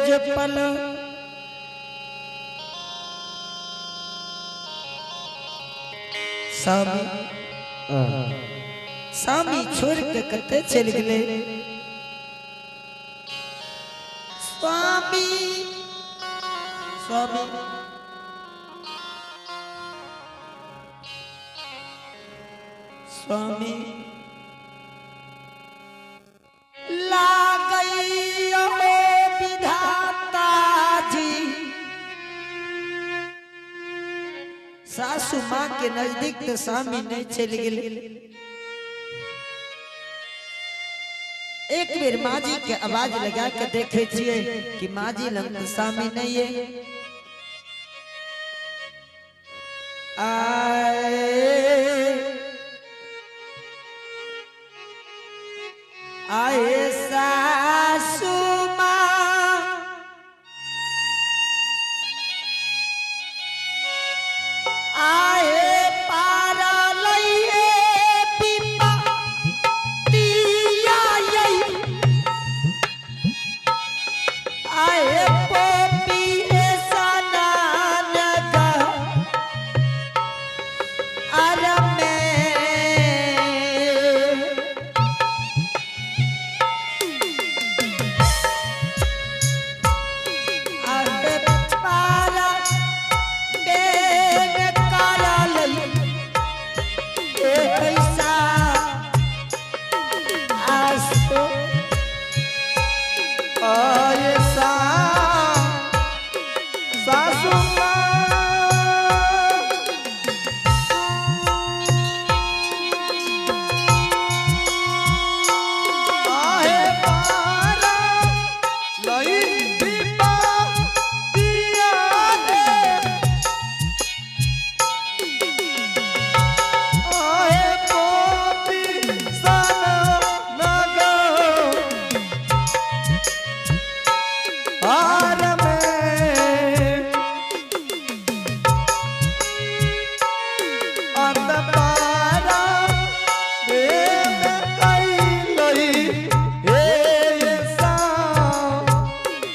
जे पल स्वामी स्वामी छोड़ के कते चल गए। स्वामी स्वामी स्वामी लागई हो विधाता जी। सासू माँ के नजदीक तो स्वामी नहीं चल गए। एक बेर माँ जी के आवाज लगा के देखे छिए कि माँ जी लंग तो स्वामी नहीं है। आए आए सासू माँ आए पारा लइए पिपा तिया यई आए पोपी सनान गा अर में। आए पारा बेन करल ए पैसा आसो आए सा सासू माँ आहे पारा लई दीपा दिया रे। आहे पोपी सन नगर हार में अंत पारा प्रेम कैलई हे सा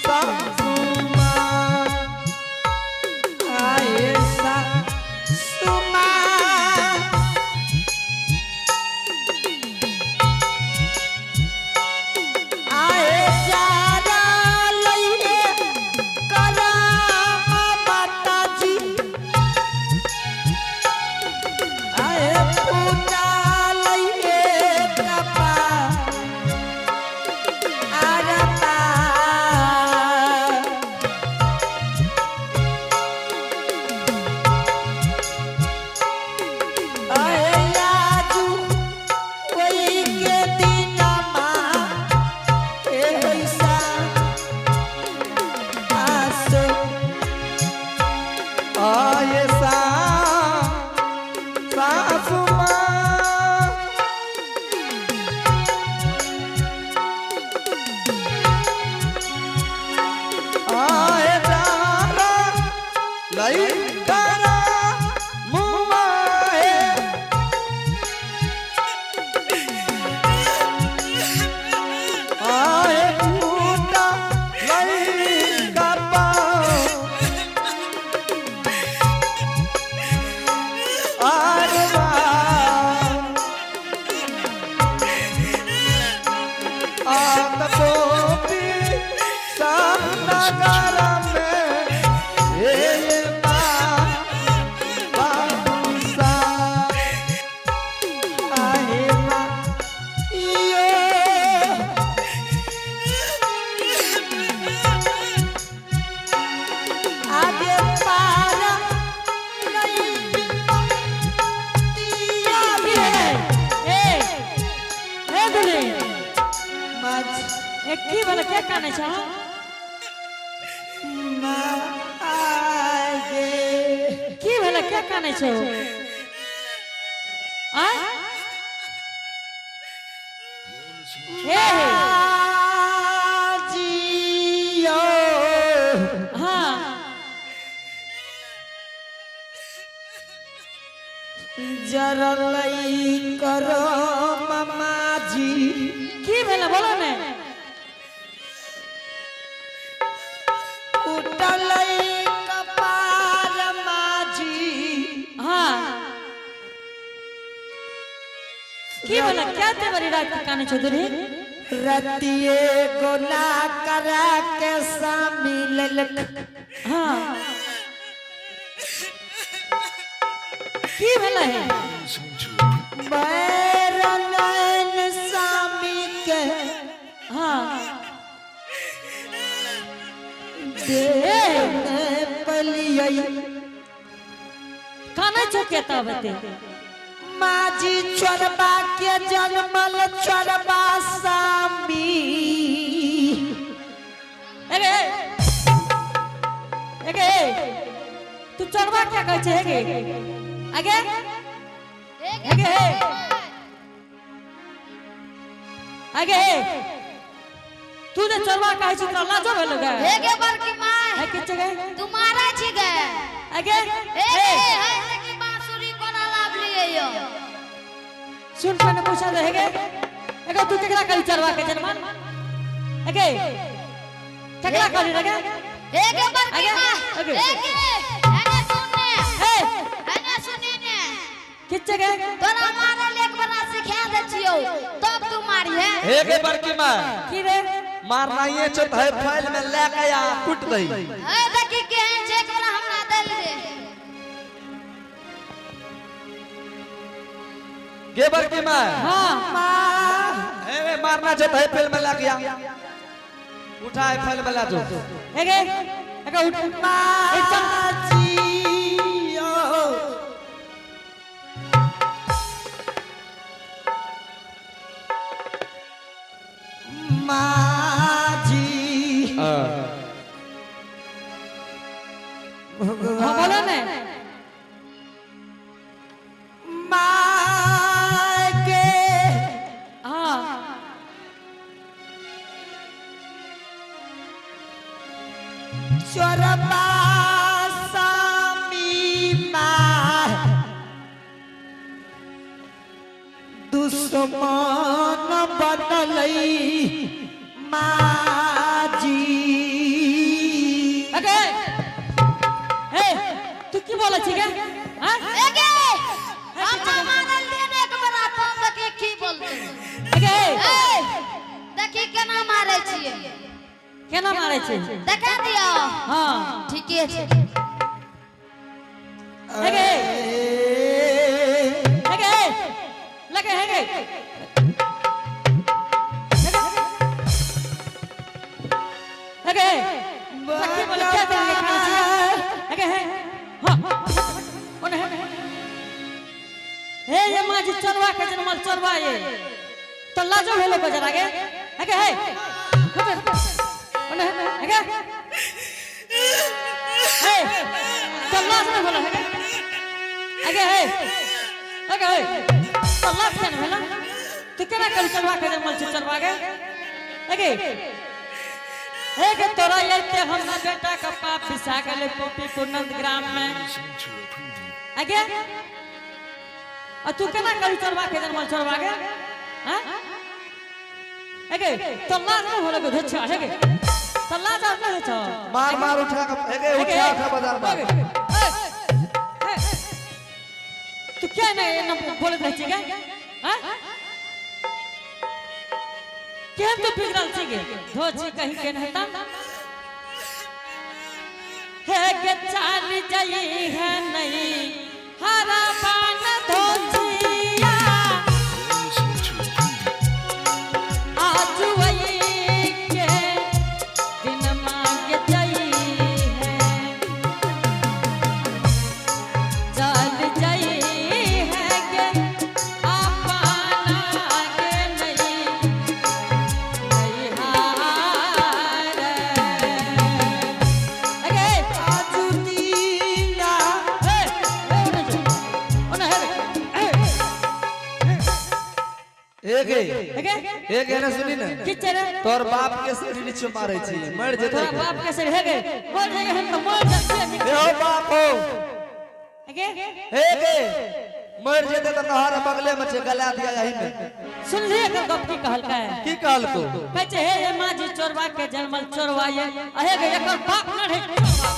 सासू माँ। आए सासू माँ आए जारा लइए करा माता जी आए पूजा लइए कपा आरपा। आए आजू कोई के दिनमा ऐसा आसो आए सा सासू माँ आए जारा लई करा मुआए आए टूटा लई कपा आरवा आत पोपी सानगर में हे बा बाबूसा। आए माँ यो आगे पारा नहीं दिया की भेलै? ए ए दुली मज ए की भेलै के कानै छौ? माँ आगे की भेलै के कानै छौ? आँय? हे हे जियो हाँ जरलई करो मामा जी की भेलै बोलो ने। टूटलै कपार माझी। हाँ, की बोला क्या ते बड़ी रात के काने चौधरी? रतिये गोला करा के सामी ललक। हाँ, की भेला है? बैर नैन सामी के हाँ देह पलियै। काने छो के तब ते? माझी चोरबा के जन्मल चोरबा सामी। अरे एगे, तू चढ़वा क्या कहै छै? हेगे आगे हेगे हे आगे हे, तू जे चढ़वा कहै छै तोरा लाजो भेलो गे? हे गे बड़की माय। है के छै गे? तू मारै छी गे। आगे। हे ए, गे, हे देखी बांसुरी कोना लाबलियै यो। सुन सुन, पूछा दे हेगे, एगे तू केकरा कहली चढ़वा के जन्मल? एगे, केकरा कहली रे गे? हे गे बड़की आगे, माय। आगे। हे गे, एने सुन ने। ए, एने सुनी ने। के छै गे? तोरा मारै ले एक बड़ा सिखा दै छियौ, तब तू मारिहे। हे गे बड़की माय। की रे? मारनाइए छौ त है फाइल में ले के आ कुट दही। हे देखी केहन छै, एक बड़ा हमरा दै ले। गे बड़की माय। हाँ। हे रे, मारना छौ त है फाइल में ले के आ, उठा है फाइल में ले जो। एगे एगे, उठ उठ चल। माझी ओ माझी। हाँ, बोलो ने। माँ के हाँ। चोरबा सामी माँ दुश्मन बनलै माझी। अगे ए, तू की बोलै छी गे? हाँ? हे गे, हमरा मारल दे ने एक बड़ा, तब देखी की बोलतै। अगे। ए, देखी केना मारै छियै। केना मारै छै? देखा दियौ। हाँ। ठीके छै। अगे अगे, लगे हेगे। अगे, लकी बोले क्या देंगे खाना छी? अगे हे, हाँ, ओने हे। हे ये माँ जी चरवा के जनमल चरवा, ये तो लाजो भेलो बजर। आगे अगे हे, ओने अगे हे, तो लाज नहीं भेलो। अगे अगे हे, अगे हे, तो लाज केना भेलो? तू केना करी चरवा के जनमल छी चरवा गे? अगे हे के, तोरा अइते हम बेटा का पाप पिसा गेलै पोपीपुर नंदग्राम में। अगे, आ तू केना करी चरवा के जनमल चरवा गे? हाँ अगे, तो लाज नहीं होलो गे धोछा? हेगे, तो लाज आर नहीं होइ छौ? मार मार, उठा के हे गे, उठा उठा बाजार मार। अगे, ए, ए, तू क्या नहीं एना बोलैत रहै छी गे? हाँ, केहन तू बिगड़ल छी गे, धोछी कहीं के नहीं तम। हे के, चाल जाई है नहीं हरा पान धोछिया, आज वही के दिन मांग जाई है, चल जाई है के अपना के नहीं नहीं हार। अगे आजुदीना। ए ए, ओने जो ओने हे रे, ए। हे गे। अगे। हे गे ने, सुनी ने। की छै रे? तोर बाप के शरीर नीचे मारै छी, मर जेतै। तोरा बाप के सिर हे गे, मर जाएगा हम तो, मर जाते। हे हो बाप हो। अगे। हे गे। मर जेते त नहर बगले में छै गला दिया यही में। सुनलिए एकर गप की कहलकै? की कहलको? कहै छै हे हे माँ जी चोरवा के जनमल चोरवा ये अहे गे एकर बाप न रहे चोरवा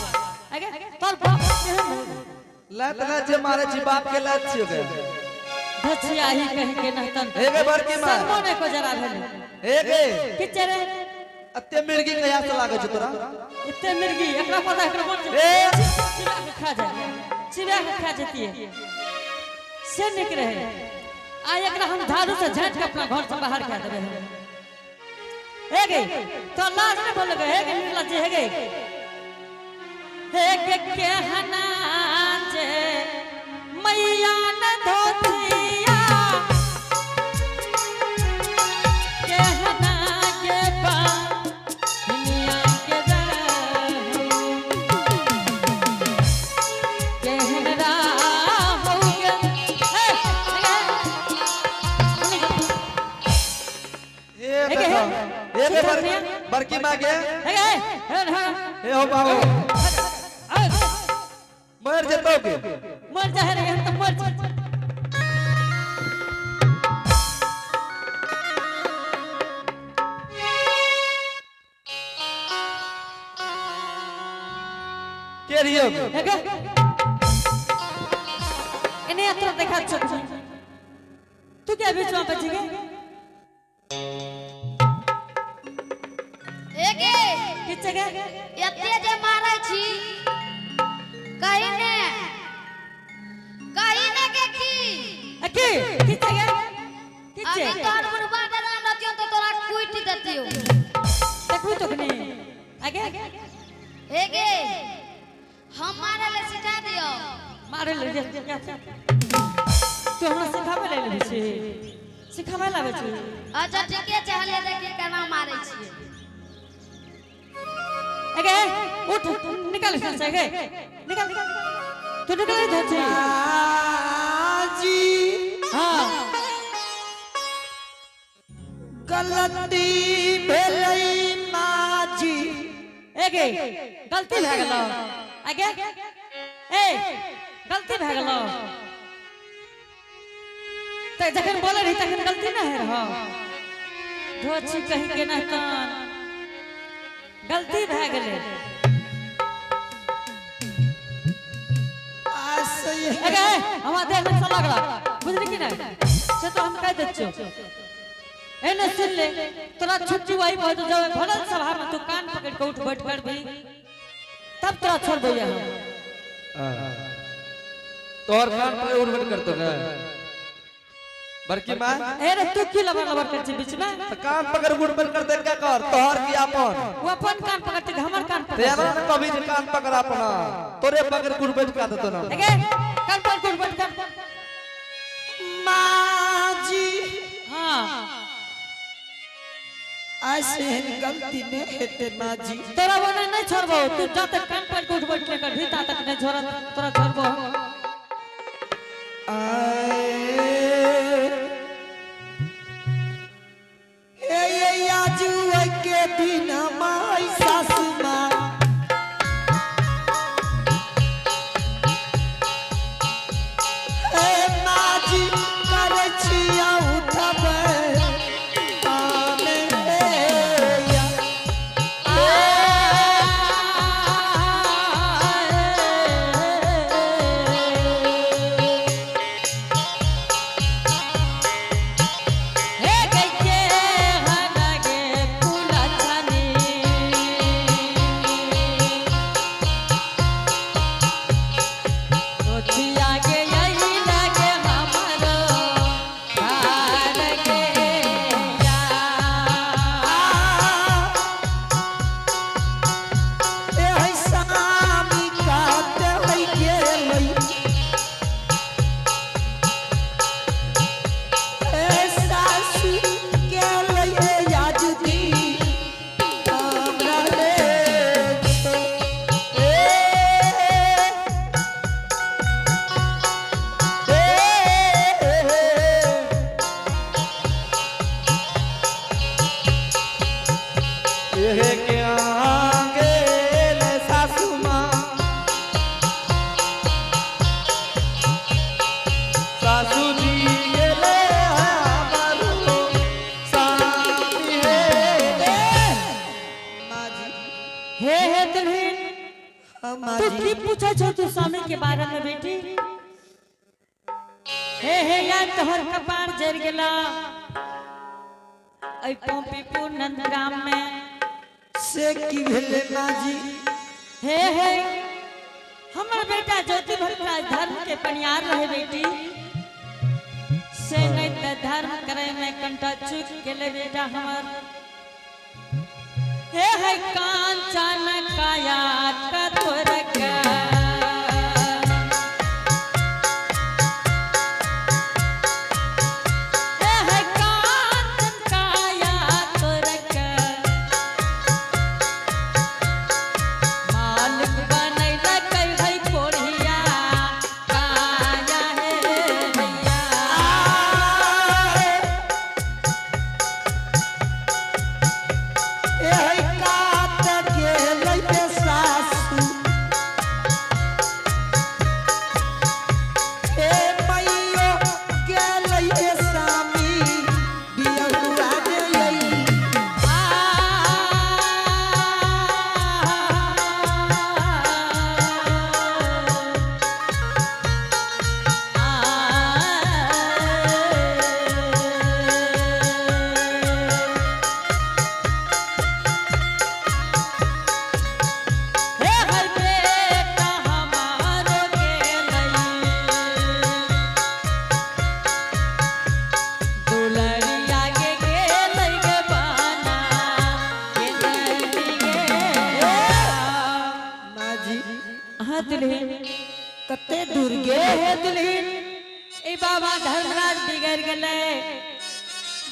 अगे तोर बाप केहन रहै? लत न जे मारे छी बाप के लत छियो गे। धछिया ही कहि के नहतन हे गे बड़की माँ। शर्मो नहि को जरा भेलै। हे गे की चेरे अते मिर्गी कहिया से लागै छै तोरा? इतने मिर्गी एकरा पता एकरा मन ए! चिबा के खा जाए चिबा के खा जतिए से निक रहे आ एकरा हम झाड़ू से झाँट के अपना घर से बाहर कह देबे हम। हे गे तो लाज नहीं बोल हे गे निर्लज्ज हे गे हे गे केहना जे मैया न धोतिया केहना के बा दुनिया के रहू केहन राहु के हे हे ए हे गे, देखो हे गे सुधर बड़की दिया। बड़की माँ गे। हे हे हे हे हो बाबू हे मर जेतो के। मर जा रे हम तो मर जा। के रियो गे? हे गे एने अत्र देखा छ तू क्या बीच में बची गे? ए गे किच्चे गे? एते जे मारै छी कही ने कही ने के की अ की किच्चे गे किच्चे? अभी तोहर बुढ़बा दादा रहतियो तो तोरा कूटि देतियो। देखू तो कनी आगे हे गे हम मारे ले सिखा दियो। मारे ले जा जा। तू हमरा सिखावे ले लेबे छी सिखावे लावे छी। अच्छा ठीके छै हले देखी केना मारै छियै। अगे उठ निकल इसमें से अगे निकल तू निकल इधर से। माँ जी हाँ गलती भेलै माँ जी। एगे गलती भए गेलो आगे ए गलती भए गेलो तऽ जखन बोले रही तखन गलती ना है रहो धोछी कहीं के नहीं तन गलती भए गेलै। आसे एगे हमरा देह में से लगला बुझली कि नहीं से तो हम कह दै छियौ एने सुन ले तोरा छुट्टी वही बहुत जब भरल सभा में तू कान पकड़ के उठ बैठ कर भी तब तोरा छोड़बै हम। तोहर कान पर उड़बट करतो गे बड़की माँ। ए रे तू की लबर लबर कर छी बीच में? त कान पकड़ उड़बट कर दे क्या कर तोहर की आपन? वो अपन कान पकड़ते कि हमर कान ते पकड़ते? ना कभी जे कान पकड़ अपना तोरे पकड़ उड़बट कर देतो ना। एगे कान पकड़ उठ बैठ कर। माँ जी हाँ ऐसे एहन गलती नहीं हेतै माँ जी। तोरा बने नहीं छोड़बो तू जा तक कान पकड़ के उठ बैठ कर भी ता तक नहीं छोड़ तोरा छोड़बो हम। आए हे ये आजू के दिन माई सासू माँ हे माँ जी करै छिया उठबै आमे हे या। हे दुल्हन, हाँ तू माँ जी। की पूछे छो तू स्वामी के बारे में बेटी? हे हे यार, तोहर कपार जर गेला। ऐ पोपीपुर नंदग्राम में से की भेलै माँ जी? हे हे, हमर बेटा ज्योति भट्टराज धर्म के पनियार रहे बेटी, से नहीं त धर्म करे में कंटा चूक गेले बेटा हमर। हे हे, कांचन काया कतोरक, हे हे, कांचन काया तोरक, मालिक बनैलकै है कोढ़िया काया हे भैया। एहि कात गेलै बे सासू, हे मैयो गेलै बे सामी, बियहुआ गेलै। आ हे हर बेटा हमारो गेलै, दुलरिया के गेलै गे बाना, गेलै गे। माँ जी। हाँ दुल्हन। कते दूर गे गेल? हे दुल्हन, ए बाबा धर्मराज बिगड़ गेलै।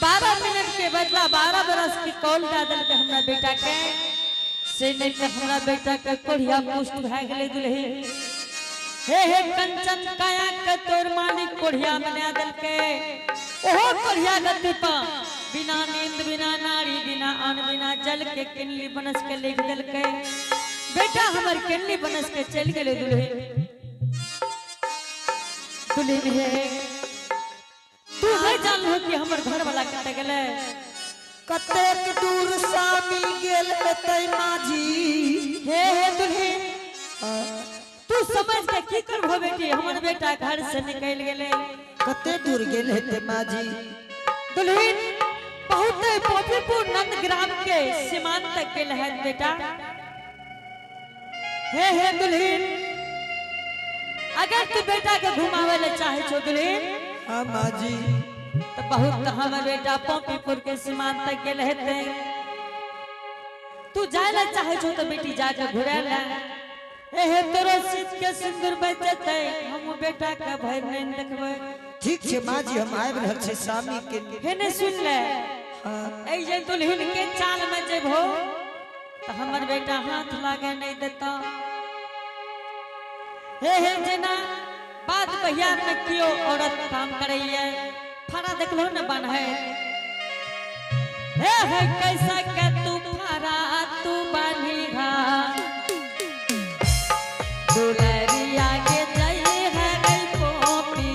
12 मिनट के बदला 12 बरस की कॉल दे देलकै हमरा बेटा के। से नहीं तऽ हमरा बेटा के कोढ़िया पुष्ट भए गेलै दुल्हन। हे हे, कंचन काया के तोर मालिक कोढ़िया बना देलकै। ओहो कोढ़िया गति पा बिना नींद, बिना नारी, बिना अन्न, बिना जल के किनली बनस के लिख देलकै। बेटा हमर किनली बनस के चलि गेलै दुल्हन। दुल्हन हे, तू नहीं जानलहो कि हमर घर वाला कतऽ गेलै? कतेक दूर सामी गेल हेतै माँ जी? हे हे दुल्हन, तू समझ के की करबहो बेटी, हमर बेटा घर से निकलि गेलै। कते दूर गेल हेतै माँ जी? दुल्हन, बहुत पोपीपुर नंदग्राम के सीमान तक गेल है बेटा। हे हे दुल्हन, अगर तू बेटा के घुमावे ले चाहे छो दुल्हन, हाँ माँ जी। तो बहुत हमर बेटा पोपीपुर के सीमान तक गेल हेतै। तू जाय ले चाहे छो तो बेटी जाके घुरा ले। हे हे, तोरो सीत के सिंदूर बच जेतै, हम बेटा के भरि नहीं देखबै। ठीक छै माँ जी, हम आबि रहल छी सामी के। हे ने सुन ले। हाँ। ऐ जे दुल्हन के चाल में जेबहो तो हमर बेटा हाथ लागे नहीं देता। हे हे, जेना बात बहियार में कियो औरत काम करैये, फड़ा देखलो न बन है। हे हे, कैसा के तू फड़ा तू बान्हीहा, दुलरिया के जई है गई पोपी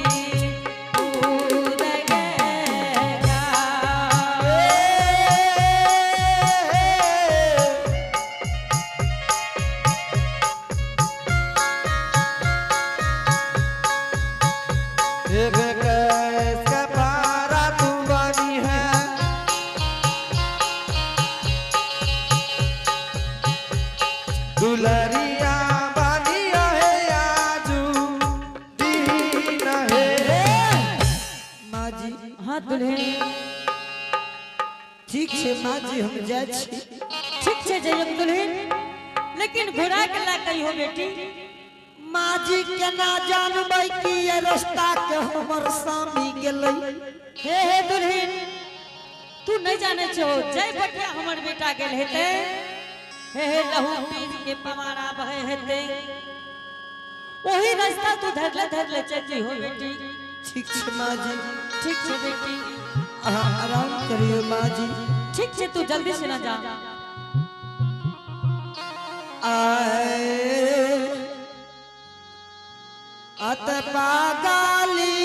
पूर गेला। एक कैस के पारा तू बनी है, दुलरिया बनी है आजू दीन है। माँ जी। हाँ दुल्हन। ठीक छै माँ जी, हम जाइ छी। ठीक छै जयम दुल्हन, लेकिन घुरा के ला कहियो बेटी। माँ जी, केना जानबै कि ये रास्ता के हमर सामी गेलै? हे हे दुल्हन, तू नहीं जाने छो, जय बटिया हमर बेटा गेल हेतै। हे हे, लहू पीज के पवारा बहे हेतै, ओही रास्ता तू धरले धरले चल जी हो बेटी। ठीक छै माँ जी। ठीक छै बेटी। अहाँ आराम करियौ माँ जी। ठीक छै, तू जल्दी से ना जा। आए अत पागाली।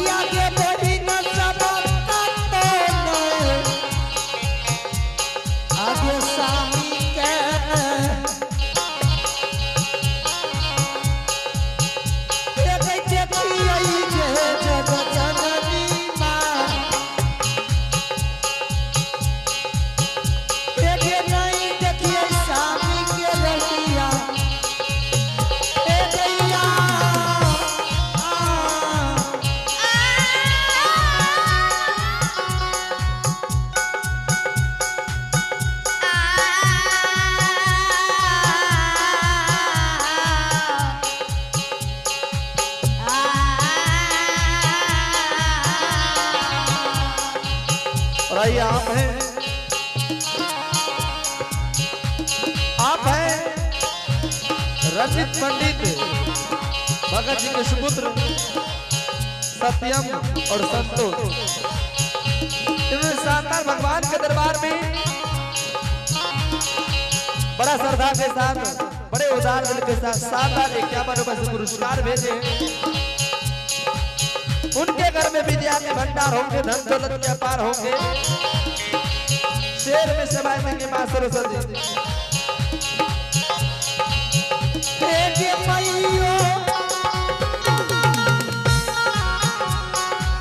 मैया के बहिन सब कतो ने आगे स्वामी के देखै देखियै जे जग जननी माँ देखे नहीं देखियै स्वामी के रहिया ए दैया आ। और आइए आप हैं, आप हैं रंजित पंडित भगत जी के सुपुत्र सत्यम और संतोष। इन्होंने शानदार भगवान के दरबार में बड़ा श्रद्धा के साथ, बड़े उदार दिल के साथ शानदार 51 रुपए से पुरस्कार भेजे। उनके घर में विद्या के भंडार होंगे, धन दौलत के अपार होंगे। शेर में समाये होंगे मां सरस्वती। हे गे मैयो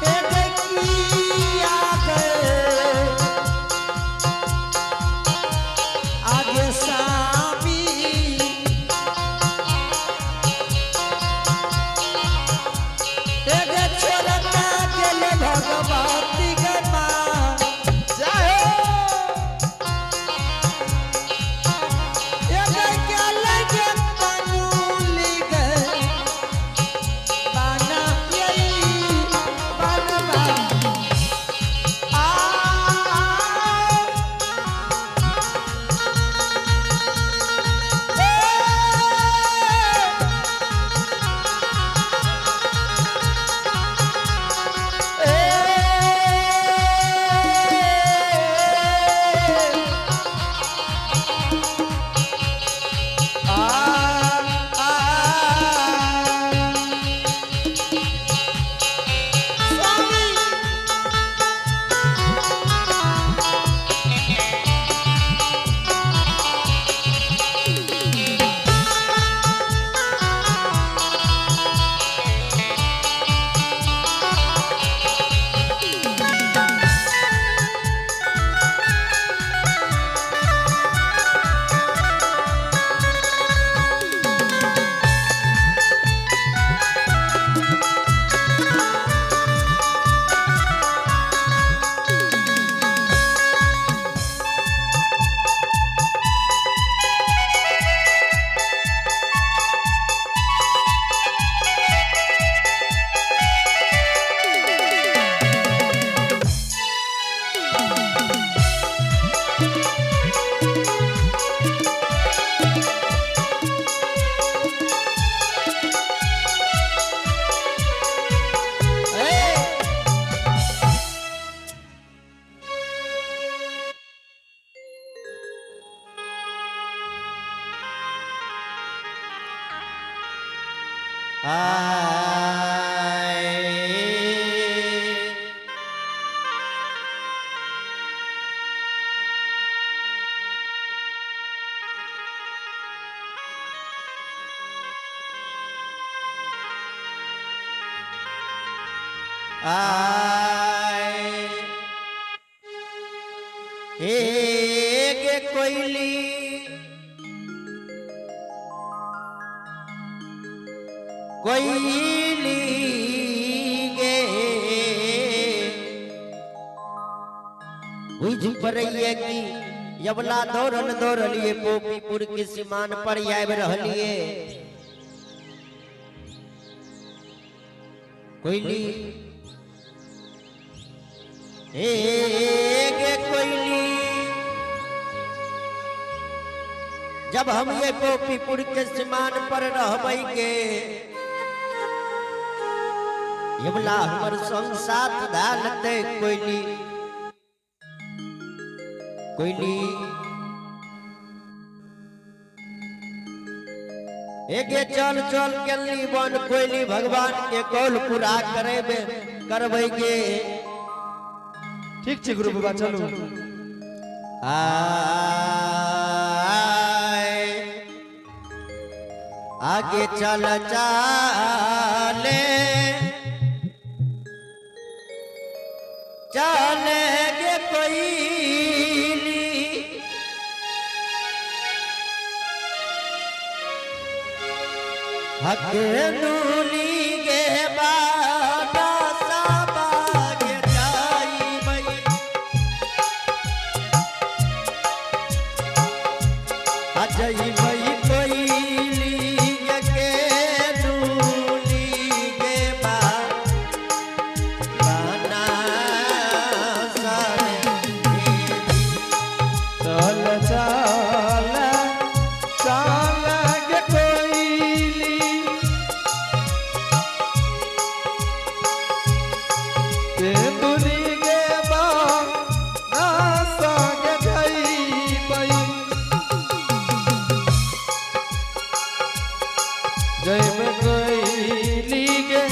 हे गे किया गए आगे स्वामी हे गे छोड़ना गेले भगवती गे माँ जय हो। हे गे गेले गे तनुली गे बाना यही बनवा आ आए हे कोयली कोयली गे बुझ पड़ैये कि यवला दौड़ल दौड़लिए गोपीपुर के सीमान पर आबि रहलिए। कोयली हे गे कोयली, जब हम ये गोपीपुर के सीमान पर रहबै के यवला हमर संग साथ धालते। कोयली कोयली एके चल चल केली बन कोयली, भगवान के कौल पूरा करेबे। करबै के। ठीक छै गुरु बाबा, चलू। आय आगे चल चाले चले गे कोईली, हके नूली गे बाबा साबागे जाई बई, अजय बई कोईली के नूली गे बा बाना सारे। चल चल चल गे कोइली, तेंदुली गे बा ना संग जइबै, जइब कोइली गे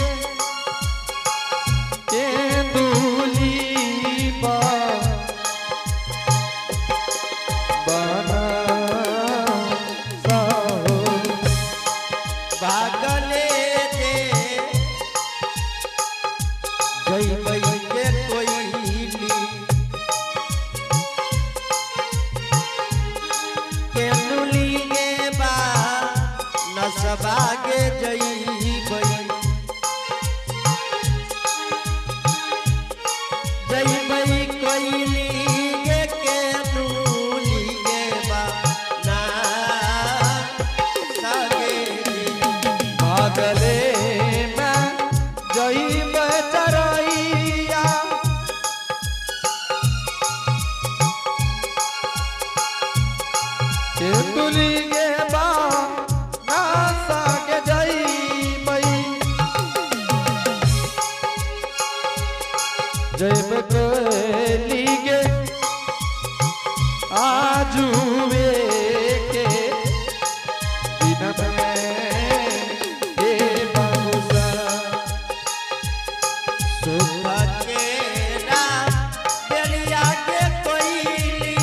तेंदुली बा बना साहो। भागले दे जइबै के कोइली, केनुली गे बा नसबा गे जइबै, जइबै कोइली गे केनुली गे बा ना सगे। भागले मैं जइब चरैया, तेंदुली गे बा ना संग जइबै, जइब कोइली गे आजुवे के दिन में हे बाबूसा। सुभकेरा बेलिया के कोइली,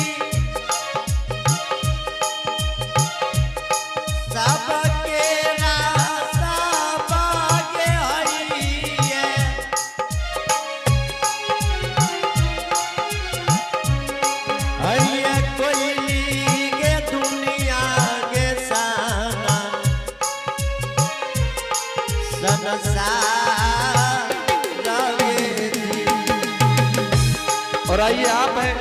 सबकेरा सबके हइये, हइये कोइली गे दुनिया गे साना संसार गे। और आइए आप हैं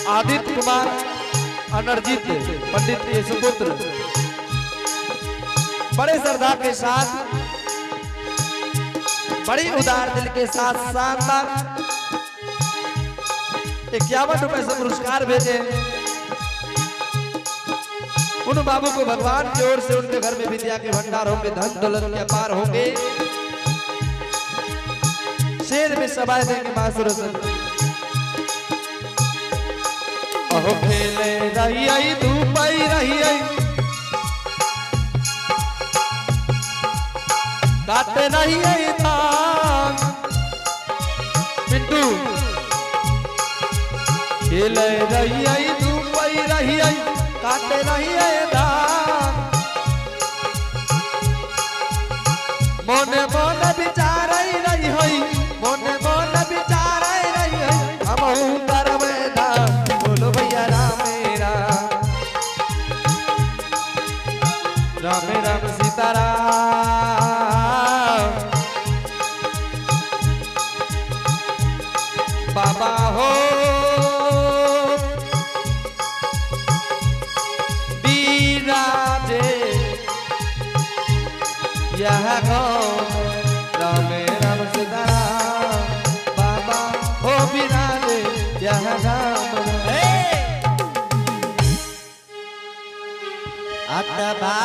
आदित्य कुमार अनर्जित पंडित के सुपुत्र, बड़े श्रद्धा के साथ, बड़ी उदार दिल के साथ शानदार 51 रुपए से पुरस्कार भेजे। उन बाबू को भगवान की ओर से उनके घर में विद्या के भंडार होंगे, धन दौलत के अपार होंगे, शेर में सबाए देंगे मां सरस्वती। अहो खेले रही आई धूप आई रही आई काटे रही आई धान पिंटू, खेले रही आई धूप आई रही आई काटे रही आई धान, मोने मोने विचार रही होई, मोने मोने विचार रही होई, हम करवे धान। बोलो भैया राम राम राम राम सीता राम, बाबा हो विराजे यह गाँव, राम राम सीता राम, बाबा हो विराजे यह गाँव। अतबा